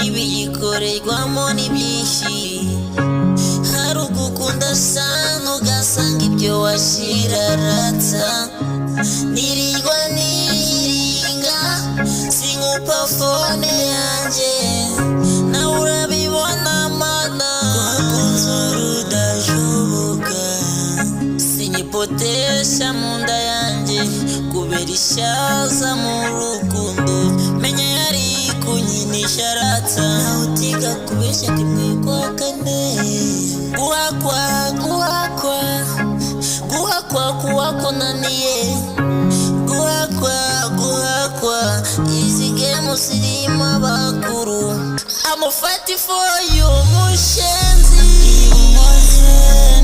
Ibiyikorerwamo ni byinshi. Hari ugukunda sana, ugasanga ibyo washiraratsa. Nirirwa niringa, sinkupa phone yanjye, nawe urabibona mana. Twakunze urudashoboka, sinyipotesha mu nda yanjye kubera ishaza mu rukundo. Menya yari kunyinisha ratsa. Nawe utiga kubeshya rimwe kwa kane. Guhakwa, guhakwa, guhakwa, kuwakunaniye. Guhakwa, guhakwa, izi game zirimo abakuru. I'm fighting for you, mushenzi. Unkoze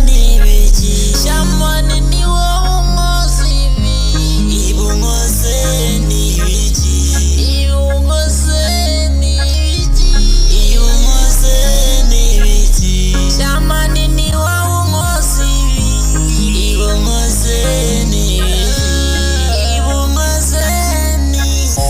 n'ibiki? Shamani, ni wowe unkoze ibi. Ibi unkoze n'ibiki? Ibi unkoze n'ibiki? Ibi unkoze n'ibiki? Shamani, ni wowe unkoze ibi. Ibi unkoze n'ibiki? Ibi unkoze n'ibiki?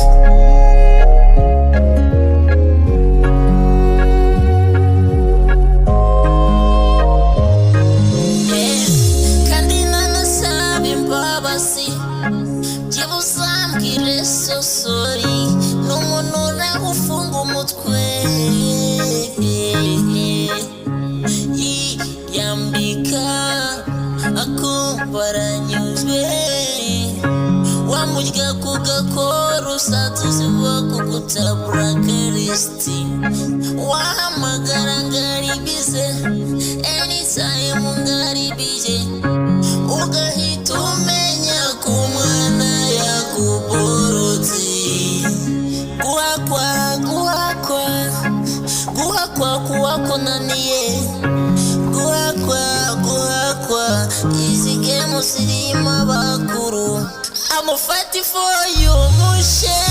Kandi nanasaba imbabazi, byibuze ambwire so sorry. Ni umuntu nawe ufunga umutwe, yiyambika akumva aranyuzwe. Wamurya ku gakoro, usatuzi bwo kugutabura kirisiti. Wahamagara ngari busy, anytime ngari busy, ugahita umenya ko umwana yakuborotse. Guhakwa, guhakwa, guhakwa, kuwakunaniye. Guhakwa, guhakwa, izi game zirimo abakuru. I'm fighting for you, mushenzi.